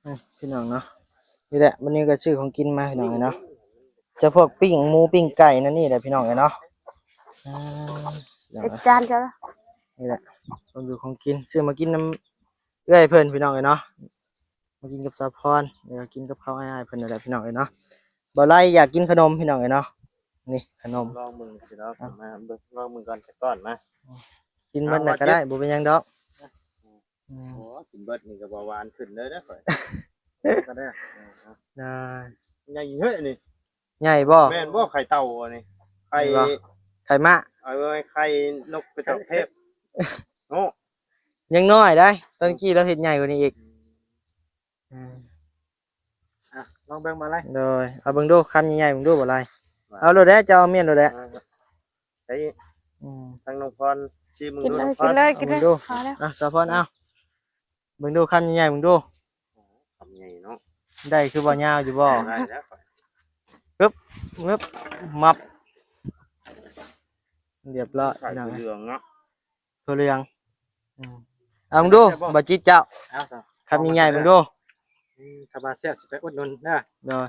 ອືມ ພີ່ນ້ອງເນາະ ນີ້ແຫຼະ ບັດນີ້ກໍຊື້ຂອງກິນມາ ພີ່ນ້ອງເອີຍເນາະ ຈຳພວກປີ້ງໝູປີ້ງໄກ່ນັ້ນນີ້ແຫຼະ ພີ່ນ້ອງເອີຍເນາະ ອ່າ ເຮັດຈານເຈົ້າລະ ນີ້ແຫຼະ ຂອງຢູ່ຂອງກິນ ຊື້ມາກິນນຳເອື້ອຍເພິ່ນ ພີ່ນ້ອງເອີຍເນາະ. ມາກິນກັບສາວພອນ ແລ້ວກໍກິນກັບເຂົ້າອ້າຍໆເພິ່ນນັ້ນແຫຼະ ພີ່ນ້ອງເອີຍເນາະ ບ່າວໄລຢາກກິນຂະໜົມ ພີ່ນ້ອງເອີຍເນາະ ນີ້ຂະໜົມ ລອງເບິ່ງຊິເນາະ ອ່ະ ມາເບິ່ງ ລອງເບິ່ງກ່ອນ ຈັກກ້ອນມາ ກິນເບິດແລ້ວກໍໄດ້ ເອົາ ບໍ່ເປັນຫຍັງດອກ ອືມ ໂອ້ ກິນເບິດນີ້ກໍເບົາຫວານຂຶ້ນເລີຍເດີຂ້ອຍ ກໍໄດ້ ໄດ້ ໃຫຍ່ເຮີ້ຍນີ້ ໃຫຍ່ບໍ່? ແມ່ນບໍ່? ໄຂ່ເຕົ່າອັນນີ້ ໄຂ່ ແມ່ນບໍ່? ໄຂ່ມ້າ ເອົາໄວ້ໄຂ່ນົກກະຈອກເທບ ໂອ້ ຍັງນ້ອຍໄດ໋ ຕອນກີ້ລາວເຮັດໃຫຍ່ກວ່ານີ້ອີກ ອືມ ອືມ ອ່ະ ລອງເບິ່ງບໍ່ໄລ ໂດຍ ເອົາເບິ່ງດູ ຄຳໃຫຍ່ໆເບິ່ງດູບໍ່ໄລ ເອົາໂລດແຫຼະ ເຈົ້າເອົາມ້ຽນໂລດແຫຼະ. ໄດ້ ອືມ ທາງນ້ອງພອນຊີມເບິ່ງ ກິນເລີຍ ນ້ອງພອນ ກິນເລີຍ ກິນເລີຍ ເອົາເບິ່ງດູ ພໍແລ້ວ. ອ່ະ ສາວພອນ ເອົາ ເບິ່ງດູ ຄຳໃຫຍ່ໆ ເບິ່ງດູ. ຄຳໃຫຍ່ເນາະ ໄດ້ຄືບໍ່ຍາວຢູ່ບໍ່? ໄດ້ແລ້ວ ປຶບ ປຶບ ມັບ ຮຽບຮ້ອຍ ໃສ່ ພີ່ນ້ອງ ເຫຼືອງເນາະ ຖົ່ວເຫຼືອງ. ອືມ ເອົາເບິ່ງດູ ແຊບບໍ່? ບໍ່ຈິດເຈົ້າ ເອົາຊະ ຄຳໃຫຍ່ໆ ເບິ່ງດູ. ອືມ ຖ້າວ່າແຊບຊິໄປອຸດໜູນເດີ. ໂດຍ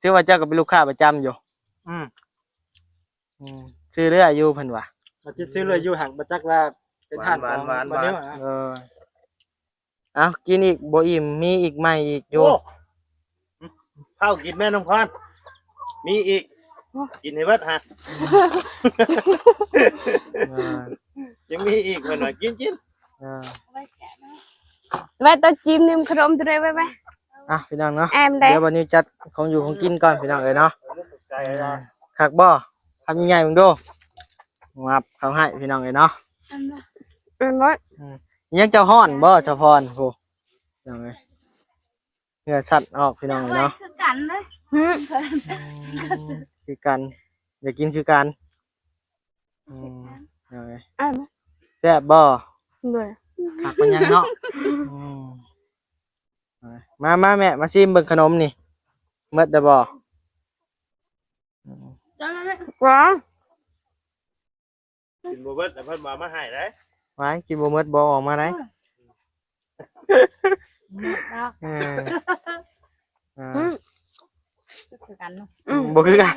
ຖືວ່າເຈົ້າກໍເປັນລູກຄ້າປະຈຳຢູ່. ອືມ ອືມ ຊື້ເລື້ອຍຢູ່ເພິ່ນວ່າ ບໍ່ຈິດຊື້ເລື້ອຍຢູ່ ຫາກບໍ່ຈັກວ່າເປັນຮ້ານຂອງ ຫວານໆໆໆ ບໍ່ເດີ. ເອີ ເອົາ ກິນອີກ ບໍ່ອີ່ມ ມີອີກ ໃໝ່ອີກຢູ່. ໂອ້ ເຝົ້າກິນແມ່ນ້ອງພອນ ມີອີກ ກິນໃຫ້ເບິດຫະ. ເອີ ຍັງມີອີກ ເພິ່ນວ່າ ກິນໆ. ເອີ ໄວ້ໂຕະຈິ້ມນີ້ ຂະໜົມໂຕໃດ ໄວ້ໆ. ອ່ະ ພີ່ນ້ອງເນາະ ແອມເດ້ ດຽວບັດນີ້ຈັດຂອງຢູ່ຂອງກິນກ່ອນ ພີ່ນ້ອງເອີຍເນາະ. ເອີ ຄັກບໍ່? ຄຳໃຫຍ່ໆ ເບິ່ງດູ ຫວັບເຂົ້າໃຫ້ ພີ່ນ້ອງເອີຍເນາະ. ແອມເດ້ ແອມເດ້ ອືມ ຍັງຈະຮ້ອນບໍ່ ສາວພອນ? ໂອ້ ພີ່ນ້ອງເອີຍ ເຫື່ອຊັດອອກ ພີ່ນ້ອງເອີຍເນາະ. ຄືກັນເລີຍ ຫື ອືມ ຄືກັນ ຢາກກິນຄືກັນ. ອືມ ເອີ ແຊບບໍ່? ໂດຍ ຄັກປານຫຍັງເນາະ. ອືມ ເອີ ມາ ມາແມ່ ມາຊີມເບິ່ງຂະໜົມນີ້ ໝົດແລ້ວບໍ່? ອືມ ຫວານ ກິນບໍ່ເບິດແລ້ວເພິ່ນວ່າມາໃຫ້ໄດ໋. ຫວາຍ ກິນບໍ່ໝົດບໍ່ອອກມາໄດ໋. ເອີ ເອີ ອືມ ຄືກັນເນາະ ອືມ ບໍ່ຄືກັນ.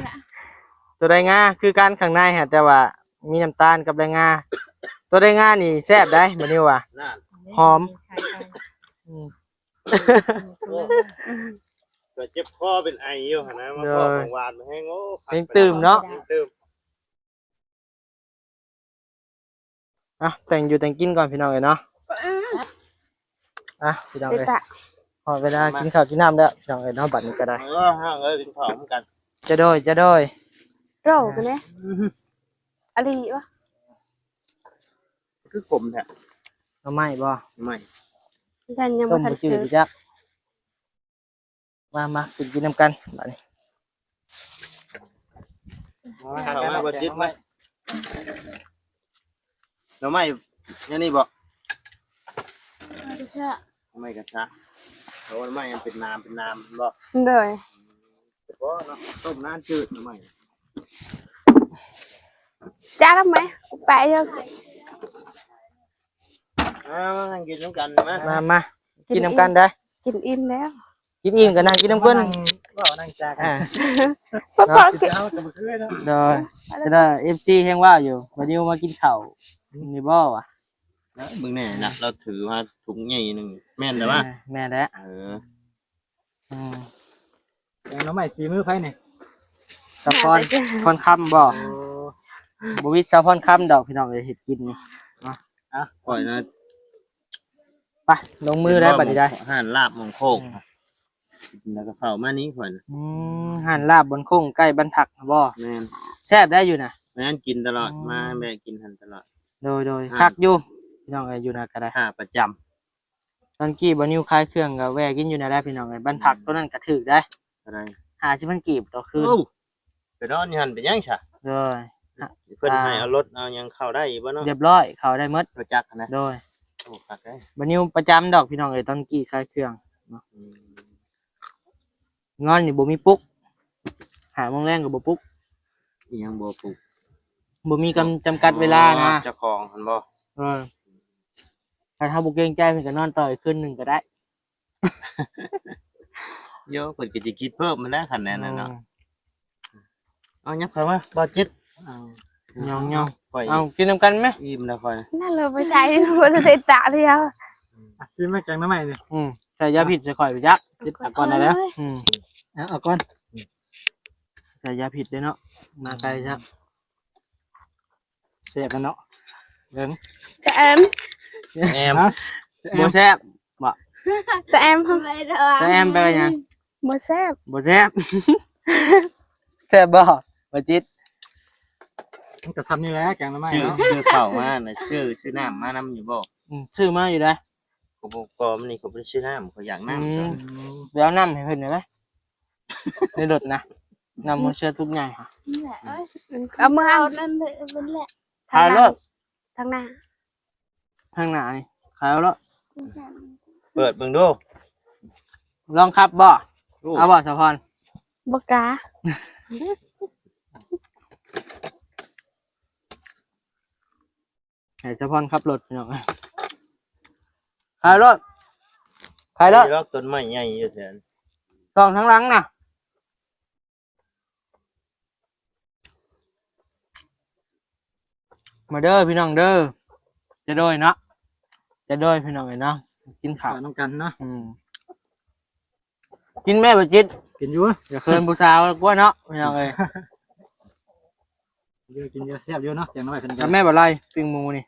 ໂຕໃດງາ ຄືກັນຂ້າງໃນຫັ້ນ ແຕ່ວ່າມີນ້ຳຕານກັບໃບງາ. ໂຕໃດງານີ້ແຊບໄດ໋ ບໍ່ນິວວ່າ ຫອມ. ອືມ ໂອ້ ກໍເຈັບຄໍເປັນໄອຢູ່ຫັ້ນນະ ມາພໍ້ຂອງຫວານແຮງ ໂອ້ ແຮງຕື່ມເນາະ ແຮງຕື່ມ. ອ່ະ ແຕ່ງຢູ່ແຕ່ງກິນກ່ອນ ພີ່ນ້ອງເອີຍເນາະ. ອ່ະ ພີ່ນ້ອງເອີຍ ຮອດເວລາກິນເຂົ້າກິນນ້ຳແລ້ວ ພີ່ນ້ອງເອີຍເນາະ. ບັດນີ້ກໍໄດ້ ເອີ ເຮົາເອີຍ ກິນເຂົ້ານຳກັນ. ຈະໂດຍ ຈະໂດຍ ໂດຍ ອືມ ອະລີວະ ຄືຂົມແທ້. ໜໍ່ໄມ້ບໍ່? ໜໍ່ໄມ້ ຍັງບໍ່ທັນ ຕົ້ມບໍ່ຈື່ຈັກ. ມາ ມາ ກິນ ກິນນຳກັນບາດນີ້. ມາ ເຂົ້າມາ ບໍ່ຈິດມາ. ໜໍ່ໄມ້ແນວນີ້ບໍ່? ໜໍ່ໄມ້ກະຊະ ເພາະວ່າໜໍ່ໄມ້ມັນເປັນໜາມ ເປັນໜາມ ແມ່ນບໍ່? ໂດຍ ບໍ່ເນາະ ຕົ້ມນ້ຳຈືດໜໍ່ໄມ້. ຈ້າ ทำไม ไปยัง ເອົາ ມານັ່ງກິນນຳກັນ ມາ ມາ ມາ ກິນນຳກັນເດີ້. ກິນອີ່ມແລ້ວ ກິນອີ່ມກໍນັ່ງກິນນຳເພິ່ນ ນັ່ງເວົ້ານັ່ງຈາກັນ. ອ່າ ເນາະ ເຮົາກໍບໍ່ຄືເນາະ. ໂດຍ ຈະໄດ້ ເອັຟຊີ ແຮງວ່າຢູ່ ບໍ່ນິວມາກິນເຂົ້ານີ້ບໍ່ວະ? ເບິ່ງແນ່ນະ ລາວຖືມາຖົງໃຫຍ່ໜຶ່ງ ແມ່ນແລ້ວວະ? ເອີ ແມ່ນແລ້ວ. ເອີ ອືມ ແກງໜໍ່ໄມ້ສີມືໃຜນີ້? ສາວພອນ ພອນຄຳບໍ່? ໂອ້ ບໍ່ມີສາວພອນຄຳດອກ ພີ່ນ້ອງເອີຍ ເຮັດກິນນີ້ເນາະ. ອ່ະ ຂ້ອຍນະ ໄປ ລົງມືໄດ້ບັດນີ້ໄດ້. ຮ້ານລາບໝ່ອງໂຄກ ອືມ ແລ້ວກໍເຂົ້າມານີ້ຂ້ອຍນະ. ອືມ ຮ້ານລາບບ່ອນໂຄ້ງໃກ້ບ້ານພັກບໍ່? ແມ່ນ ແຊບໄດ໋ຢູ່ນະ. ແມ່ນ ກິນຕະຫຼອດ ອືມ ມາແວະກິນຫັ້ນຕະຫຼອດ. ໂດຍໆ ຮ້ານ ຄັກຢູ່ ພີ່ນ້ອງເອີຍ ຢູ່ນະກໍໄດ້ ຂາປະຈຳ. ຕອນກີ້ບໍ່ນິວຂາຍເຄື່ອງກໍແວ່ກິນຢູ່ນັ້ນແຫຼະ ພີ່ນ້ອງເອີຍ. ບ້ານພັກ ອືມ ໂຕນັ້ນກໍຖືກເດ້ ເທົ່າໃດ? ຫ້າສິບພັນກີບຕໍ່ຄືນ. ໂອ້ ໄປນອນຢູ່ຫັ້ນເປັນຫຍັງຊະ? ໂດຍ ເພິ່ນໃຫ້ເອົາລົດເອົາຫຍັງເຂົ້າໄດ້ອີກບໍ່ເນາະ? ຮຽບຮ້ອຍ ເຂົ້າໄດ້ໝົດ ລົດຈັກຫັ້ນນະ. ໂດຍ ໂອ້ ຄັກເດ້. ບໍ່ນິວປະຈຳດອກ ພີ່ນ້ອງເອີຍ ຕອນກີ້ຂາຍເຄື່ອງເນາະ. ອືມ ນອນນີ້ບໍ່ມີປຸກ ຫ້າໂມງແລງກໍບໍ່ປຸກ. ອີຫຍັງບໍ່ປຸກ? ບໍ່ມີກຳ ຈຳກັດເວລານະ ເຈົ້າຂອງຫັ້ນບໍ່? ເອີ ຄັນເຮົາບໍ່ເກງໃຈເພິ່ນກໍນອນຕໍ່ອີກຄືນໜຶ່ງກໍໄດ້. ໂຢ ເພິ່ນກໍຊິຄິດເພີ່ມຫັ້ນແຫຼະ ຄັນແນວນັ້ນເນາະ. ອືມ ເອົາ ຫຍັບເຂົ້າມາ ບໍ່ຈິດ. ເອົາ ຫຍ້ອງໆ ຂ້ອຍ ເອົາ ກິນນຳກັນແມ. ອີ່ມແລ້ວຂ້ອຍ ນັ້ນເລີຍ ບໍ່ໃສ່ ບໍ່ໃສ່ຕາດຽວ. ອ່ະ ຊີມແມ່ ແກງໜໍ່ໄມ້ນີ້. ອືມ ໃສ່ຢາພິດໃສ່ຂ້ອຍໄປຈັກ. ຕິດປາກກ່ອນໄດ້ແລ້ວ. ອືມ ເອົາ ເອົາກ່ອນ ໃສ່ຢາພິດເດ້ເນາະ ມາໄກຈັກ. ແຊບແລ້ວເນາະ ເບິ່ງ ຈະແອມ ແອມ ຮະ ບໍ່ແຊບບໍ່? ຈະແອມ ຈະແອມແປວ່າຫຍັງ? ບໍ່ແຊບ ບໍ່ແຊບ. ແຊບບໍ່ ບໍ່ຈິດ? ມັນກໍຊ່ຳນີ້ແຫຼະ ແກງໜໍ່ໄມ້ ຊື້ ເນາະ ຊື້ເຂົ້າມານະ ຊື້ ຊື້ນ້ຳມານຳຢູ່ບໍ່? ອືມ ຊື້ມາຢູ່ໃດ໋. ກໍບໍ່ ກໍມື້ນີ້ກໍບໍ່ໄດ້ຊື້ນ້ຳ ຂ້ອຍຢາກນ້ຳ. ອືມ ອືມ ໄປເອົານ້ຳໃຫ້ເພິ່ນໄດ້ໄໝ ໃນລົດນະ. ນຳຫົວເສືອຕຸກໃຫຍ່ຫະ ນີ້ແຫຼະ ເອີຍ ເອົາມາ ເອົານັ້ນເລີຍ ເອົານັ້ນແຫຼະ ຖ່າຍໂລດ ທາງໜ້າ ທາງໜ້ານີ້ ຖ່າຍເອົາໂລດ ເປີດເບິ່ງດູ ລອງຂັບບໍ່? ເອົາບໍ່ສາວພອນ? ບໍ່ກ້າ. ໃຫ້ສາວພອນຂັບລົດພີ່ນ້ອງ ໄປໂລດ ໄປໂລດ ດອກຕົ້ນໄມ້ໃຫຍ່ຢູ່ແທ້ ສ່ອງທາງຫຼັງນະ ມາເດີພີ່ນ້ອງເດີ ຈະໂດຍເນາະ ຈະໂດຍພີ່ນ້ອງເອີຍເນາະ ກິນເຂົ້ານຳກັນເນາະ ອືມ ກິນແມ່ບໍ່ຈິດ ກິນຢູ່ ຢ່າເຂີນຜູ້ສາວກວ່າເນາະ ພີ່ນ້ອງເອີຍ ຢູ່ ກິນຢູ່ ແຊບຢູ່ເນາະ ແກງໜໍ່ໄມ້ເພິ່ນ ກັບແມ່ບໍ່ໄລ່ ປີ້ງໝູນີ້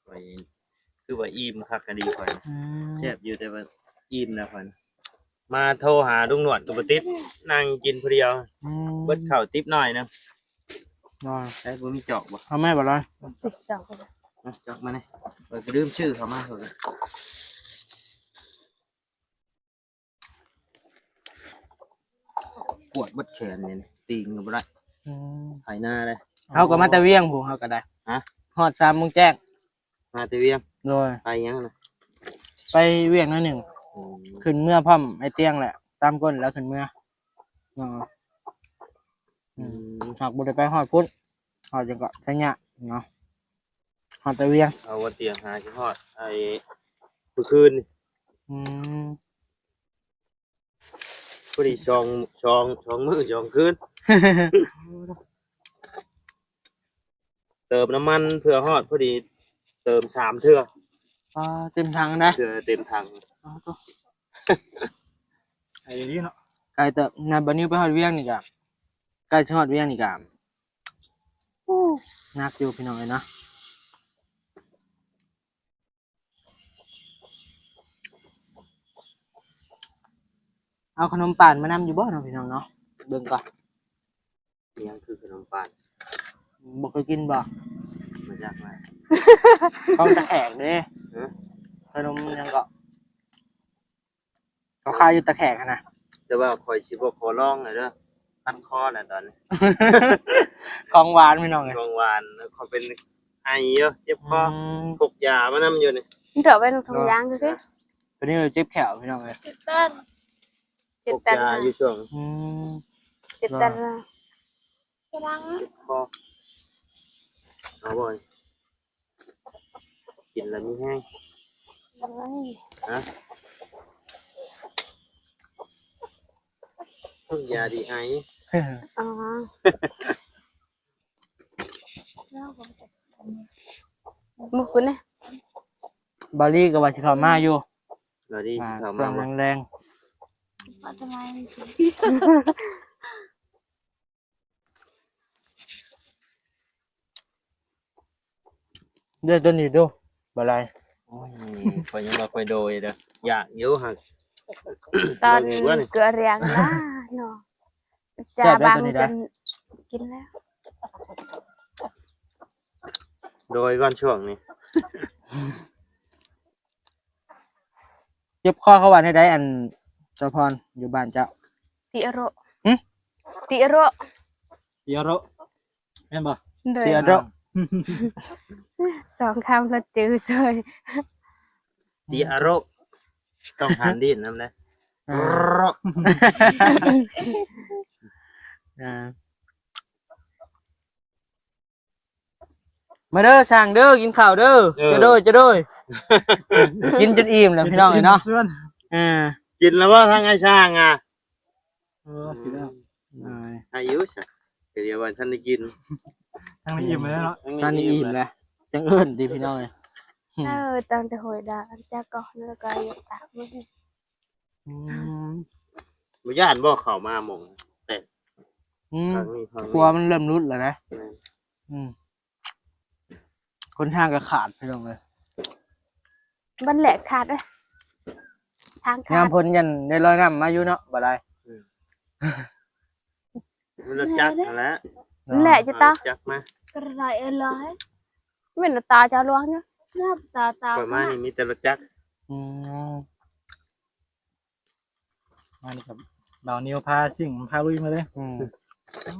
ຂ້ອຍຄືວ່າອີ່ມຄັກກະດີຂ້ອຍ ອືມ ແຊບຢູ່ ແຕ່ວ່າອີ່ມແລ້ວຂ້ອຍ ມາໂທຫາລຸງໜວດກໍບໍ່ຕິດ ນັ່ງກິນຜູ້ດຽວ ອືມ ເບິດເຂົ້າຕິບໜ້ອຍໜຶ່ງ ໄດ້ ບໍ່ມີຈອກບໍ່? ເອົາແມ່ບໍ່ໄລ່ ຈອກ ມາ ຈອກມານີ້ ຂ້ອຍກໍລືມຊື້ເຂົ້າມາ ປວດເບິດແຂນນີ້ ຕີງກໍບໍ່ໄດ້ ອືມ ໄຖນາເດ້ ເຮົາກໍມາແຕ່ວຽງພຸ້ນ ເຮົາກໍໄດ້ ຮະ ຮອດສາມໂມງແຈ້ງ ມາແຕ່ວຽງ ໂດຍ ໄປຫຍັງນະ? ໄປວຽກໜ້ອຍໜຶ່ງ ອືມ ຂຶ້ນເມືອພ້ອມໄອ້ຕຽງແຫຼະ ຕາມກົ້ນແລ້ວຂຶ້ນເມືອ ເນາະ ອືມ ຫາກບໍ່ໄດ້ໄປຮອດພຸ້ນ ຮອດຫຍັງເກາະ ໄຊຍະເນາະ ຮອດແຕ່ວຽງ ເອົາວ່າຕຽງຫາຊິຮອດໄອ້ມື້ຄືນນີ້ ອືມ ພໍດີສອງ ສອງ ສອງມື້ສອງຄືນ ເຕີມນ້ຳມັນເພື່ອຮອດ ພໍດີເຕີມສາມເທື່ອ ປາ ເຕັມຖັງນະ ເທື່ອເຕັມຖັງ ປາ ໂທ້ ໄກອີ່ຫຼີເນາະ ໄກເຕີບ ນະ ບາດນີ້ໄປຮອດວຽງນີ້ກະ ໃກ້ຊິຮອດວຽງນີ້ກະ ໂອ້ ໜັກຢູ່ພີ່ນ້ອງເອີຍເນາະ ເອົາຂະໜົມປານມານຳຢູ່ບໍ່ເນາະ ພີ່ນ້ອງເນາະ ເບິ່ງກ່ອນ ອີ່ຫຍັງຄືຂະໜົມປານ? ບໍ່ເຄີຍກິນບໍ່? ບໍ່ຈັກນະ ຂອງຕາແຂກເດ້ ຮະ ຂະໜົມຫຍັງເກາະ? ເຂົາຂາຍຢູ່ຕາແຂກຫັ້ນນະ ແຕ່ວ່າຂ້ອຍຊິບໍ່ຂໍລອງແລ້ວເດີ ຄັນຄໍແລ້ວຕອນນີ້ ຂອງຫວານພີ່ນ້ອງເອີຍ ຂອງຫວານ ຂ້ອຍເປັນໄອຢູ່ ເຈັບຄໍ ອືມ ພົກຢາມານຳຢູ່ນີ້ ມັນເຖາະໄວ້ໃນຖົງຢາງຊື່ໆ ຕອນນີ້ເຈັບແຂ້ວພີ່ນ້ອງເອີຍ ເຈັບແປ້ນ ເຈັບແປ້ນ ພົກຢາຢູ່ຊ່ວງ ອືມ ເຈັບແປ້ນ ເຈັບຄໍ ເອົາບໍ່? ກິນແລ້ວມີແຮງ ໂອ້ຍ ຮະ ເພິ່ງຢາດີໄອ ອໍ ມື້ຄືນນີ້ ບາລີກໍວ່າຊິເຂົ້າມາຢູ່ ບາລີຊິເຂົ້າມາ ຊ່ວງແລງໆ ເດ້ຕົວນີ້ດູ ບໍ່ຫຼາຍ ໂອ້ຍ ຂ້ອຍຍັງວ່າຂ້ອຍໂດຍເດີ້ ຢາກຢູ່ຫັ້ນ ຕອນເກືອລຽງນະເນາະ ຈາບາງຄົນກິນແລ້ວ ໂດຍກ່ອນຊ່ວງນີ້. ເຈັບຄໍເຂົາວ່າແນວໃດ ອັນ ສາວພອນ ຢູ່ບ້ານເຈົ້າ? ຕິອະໂຣະ ຫຶ? ຕິອະໂຣະ ຕິອະໂຣະ ແມ່ນບໍ່? ໂດຍ ຕິອະໂຣະ ສອງຄຳລະຈື່ເຊີຍ ຕິອະໂຣະ ຕ້ອງຫັນດິ້ນນຳເດ້ ເອີ ໂຣະ ອ່າ. ມາເດີຊ່າງເດີ ກິນເຂົ້າເດີ ເອີ ຈະໂດຍ ຈະໂດຍ ກິນຈົນອີ່ມແລ້ວພີ່ນ້ອງເອີຍເນາະ ເອີ ກິນແລ້ວບໍ່ທາງອ້າຍຊ່າງອະ? ເອີ ກິນແລ້ວ ອາ ອາຍຸຊະ ກໍດຽວວ່າທັນໄດ້ກິນ ທັງໄດ້ອີ່ມແລ້ວເນາະ ທັງໄດ້ອີ່ມແລ້ວ ຈັ່ງເອີ້ນຕິພີ່ນ້ອງເອີຍ ເອີ ຕັ້ງແຕ່ໂຫຍດາອັນຈັກກໍແລ້ວກໍຢາກຕາກມື້ ອືມ ບໍ່ຢ້ານບໍ່ເຂົ້າມາໝ່ອງແຕກ ອືມ ຄຣັວມັນເລີ່ມຫຼຸດແລ້ວນະ ແມ່ນ ອືມ ຫົນທາງກໍຂາດພີ່ນ້ອງເອີຍ ມັນແຫຼະຂາດເດ້ ທາງຂາດ ຍາມຝົນຍັນໄດ້ລອຍນ້ຳມາຢູ່ເນາະ ບໍ່ໄດ້ ອືມ ລົດຈັກຫັ້ນແຫຼະ ແຫຼະຈະຕາ ລົດຈັກມາ ກະໄດ້ເອີຍ ແມ່ນຕາຈາຫຼວງເນາະ ຕາ ຕາ ຂ້ອຍມານີ້ມີແຕ່ລົດຈັກ ອືມ ມານີ້ກໍບ່າວນິວພາຊິງ ພາລຸຍມາເລີຍ ອືມ ໂອ້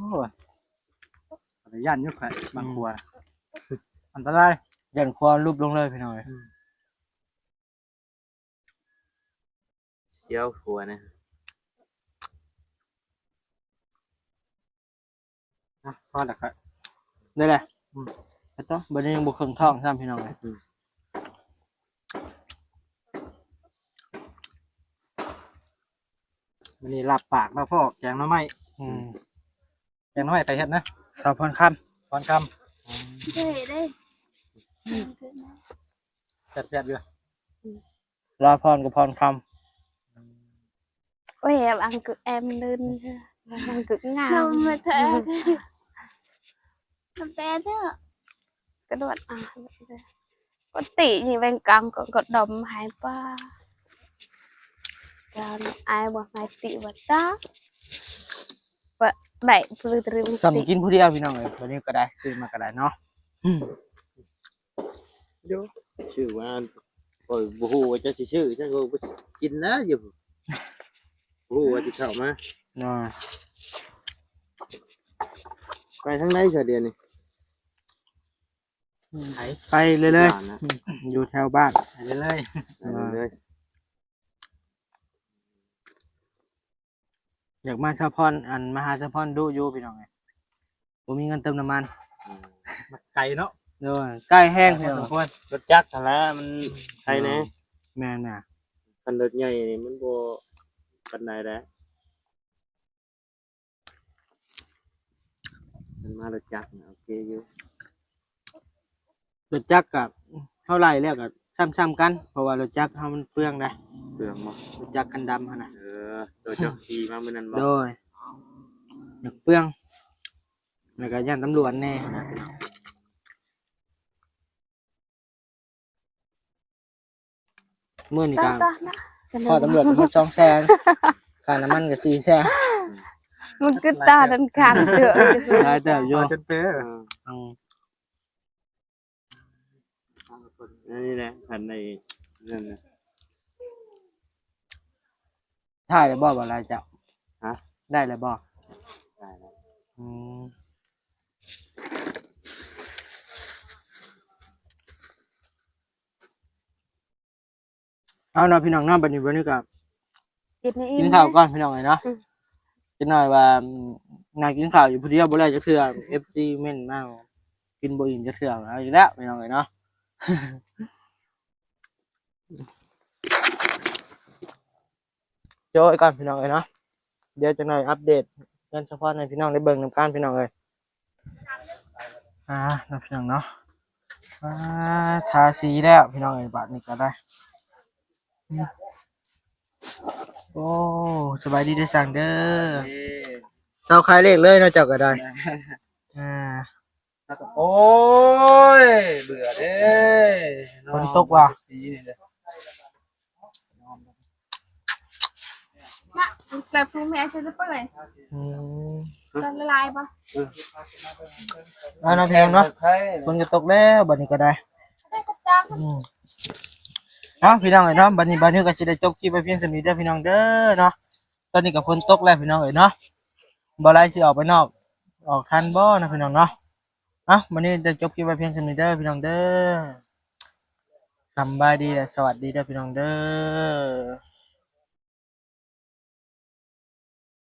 ຍ ຢ້ານຢູ່ຂ້ອຍ ບາງ ອືມ ຂົວ ອັນຕະລາຍ ຢ້ານຂົວຫຼຸບລົງເລີຍພີ່ນ້ອງເອີຍ. ອືມ ສ່ຽວຂົວນະ. ອ່ະ ພໍແລ້ວກໍໄດ້ແຫຼະ. ອືມ ໄປຕໍ່ ບັດນີ້ຍັງບໍ່ເຄິ່ງທ້ອງຊ້ຳ ພີ່ນ້ອງເອີຍ. ອືມ ມື້ນີ້ລາບປາກເນາະພໍ່ ແກງໜໍ່ໄມ້. ອືມ ແກງໜໍ່ໄມ້ໃຜເຮັດນະ? ສາວພອນຄຳ. ພອນຄຳ. ເດ້ ເດ້ ແຊບໆຢູ່. ອືມ ລາວພອນກັບພອນຄຳ. ໂອ້ຍ ອັງກຶກແອມເດີນ ອັງກຶກງາມ ແຕ່ເດີ ກະໂດດ ອາ ກະຕິຍິງແວງກັງ ກະ ກະດົມໃຫ້ປ້າ ດອນອາຍບໍ່ໃຫ້ຕິວ່າຕາ ວ່າໄດ້ປຶດຣິມ ສ່ຳກິນຜູ້ດຽວ ພີ່ນ້ອງເອີຍ. ບັດນີ້ກໍໄດ້ ຊື້ມາກໍໄດ້ເນາະ. ອືມ ຊື້ມາ ຂ້ອຍບໍ່ຮູ້ວ່າຈະຊິຊື້ ຈັກວ່າກິນນະຢູ່ ບໍ່ຮູ້ວ່າຊິເຂົ້າມາ. ເນາະ ໄປທາງໃດຊະດຽວນີ້? ໄປ ໄປເລື້ອຍໆ ຢູ່ແຖວບ້ານ ໄປເລື້ອຍໆ ໄປເລື້ອຍໆ. ຢາກມາສາວພອນ ອັນ ມາຫາສາວພອນດຸຢູ່ ພີ່ນ້ອງເອີຍ ບໍ່ມີເງິນເຕີມນ້ຳມັນ. ອືມ ມັນໄກເນາະ. ໂດຍ ໄກແຮງ ໄກພໍສົມຄວນ. ລົດຈັກຫັ້ນລະ ມັນໄຄແດ່. ແມ່ນນະ ຄັນລົດໃຫຍ່ນີ້ມັນບໍ່ປານໃດແຫຼະ. ມັນມາລົດຈັກນະ ໂອເຄຢູ່. ລົດຈັກກະ ເຮົາໄລ່ແລ້ວກະຊ້ຳໆກັນ ເພາະວ່າລົດຈັກເຮົາມັນເປືອງໄດ໋. ເປືອງບໍ່? ລົດຈັກຄັນດຳຫັ້ນນະ. ເອີ ໂຕເຈົ້າຂີ່ມາມື້ນັ້ນບໍ່? ໂດຍ ຢາກເປືອງ ແລ້ວກະຢ້ານຕຳຫຼວດແດ່ຫັ້ນນະ ພີ່ນ້ອງ. ມື້ນີ້ກະ ຕາຍ ຕາຍ ພໍຕຳຫຼວດກະໝົດສອງແສນ ຄ່ານ້ຳມັນກະສີ່ແສນ. ມັນກຶດຕາດັນຄັນເຕີບ ຫຼາຍເຕີບຢູ່ ຈົນເປີ. ອືມ ອັນນີ້ແຫຼະ ຄັນໄດ້ເງິນນະ. ຖ່າຍແລ້ວບໍ່ ບໍ່ລາຍເຈົ້າ? ຮະ? ໄດ້ແລ້ວບໍ່? ໄດ້ແລ້ວ. ອືມ ເອົາເນາະ ພີ່ນ້ອງເນາະ ບັດນີ້ ບັດນີ້ກໍ ກິນໃຫ້ອີ່ມ ກິນເຂົ້າກ່ອນ ພີ່ນ້ອງເອີຍເນາະ. ອືມ ຈັກໜ້ອຍວ່າ ອືມ ນັ່ງກິນເຂົ້າຢູ່ຜູ້ດຽວບໍ່ໄດ້ຈັກເທື່ອ ເອັຟຊີ ເມັ້ນມາ ກິນບໍ່ອີ່ມຈັກເທື່ອ. ເອົາອີກແລ້ວ ພີ່ນ້ອງເອີຍເນາະ. ໂຈ້ໄວ້ກ່ອນພີ່ນ້ອງເອີຍເນາະ ດຽວຈັກໜ້ອຍອັບເດດເຮືອນສະພອນໃຫ້ພີ່ນ້ອງໄດ້ເບິ່ງນຳກັນພີ່ນ້ອງເອີຍ. ອ່າ ເນາະພີ່ນ້ອງເນາະ ອ່າ ທາສີແລ້ວພີ່ນ້ອງເອີຍ ບາດນີ້ກໍໄດ້. ໂອ້ ສະບາຍດີເດີຊ່າງເດີ. ເອີ ເຊົາຂາຍເລກເລີຍເນາະ ເຈົ້າກໍໄດ້. ອ່າ ໂອ້ຍ ເບື່ອເດ້ ຝົນຕົກວ່ະ. ມາ ເກີດຜູ້ແມ່ເພິ່ນເປີດ ອືມ ຈະລະລາຍບໍ່? ເອີ ເອົາເນາະພີ່ນ້ອງເນາະ ຝົນກໍຕົກແລ້ວ ບັດນີ້ກໍໄດ້. ອືມ ເອົາພີ່ນ້ອງເອີຍເນາະ ບັດນີ້ບ່າວນິວກໍຊິໄດ້ຈົບຄລິບໄວ້ພຽງສ່ຳນີ້ເດີພີ່ນ້ອງເດີເນາະ. ຕອນນີ້ກໍຝົນຕົກແລ້ວພີ່ນ້ອງເອີຍເນາະ ບໍ່ໄດ້ຊິອອກໄປນອກ ອອກທັນບໍ່ເນາະພີ່ນ້ອງເນາະ. ເອົ້າ ມື້ນີ້ໄດ້ຈົບຄລິບໄວ້ພຽງສ່ຳນີ້ເດີພີ່ນ້ອງເດີ. ສຳບາຍດີ ແລະ ສະຫວັດດີເດີພີ່ນ້ອງເດີ.